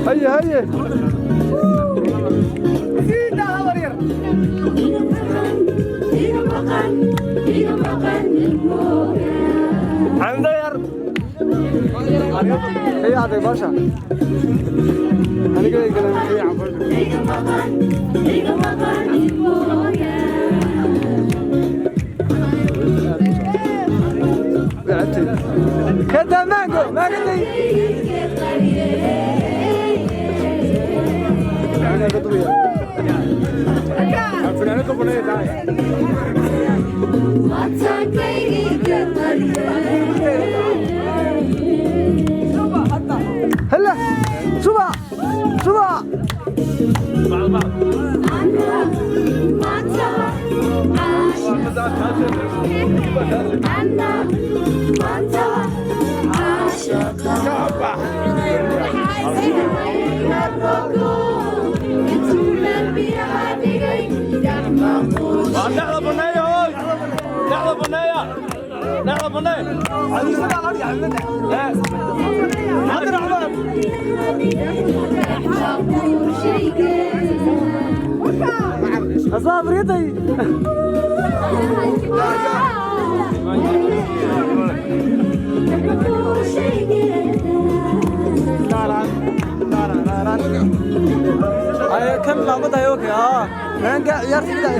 Haye haye. Xamdo yar. Hey aday baasha. Aniga galan fiican baasha. Kada mango, mango. هلا سبعة سبعة. Dhexda baneeya hooy, dhexda baneeya, dhexda banee. عبد الرحمن. أصابر يدي. كم لعبتها يوكي اه عيارتي كده.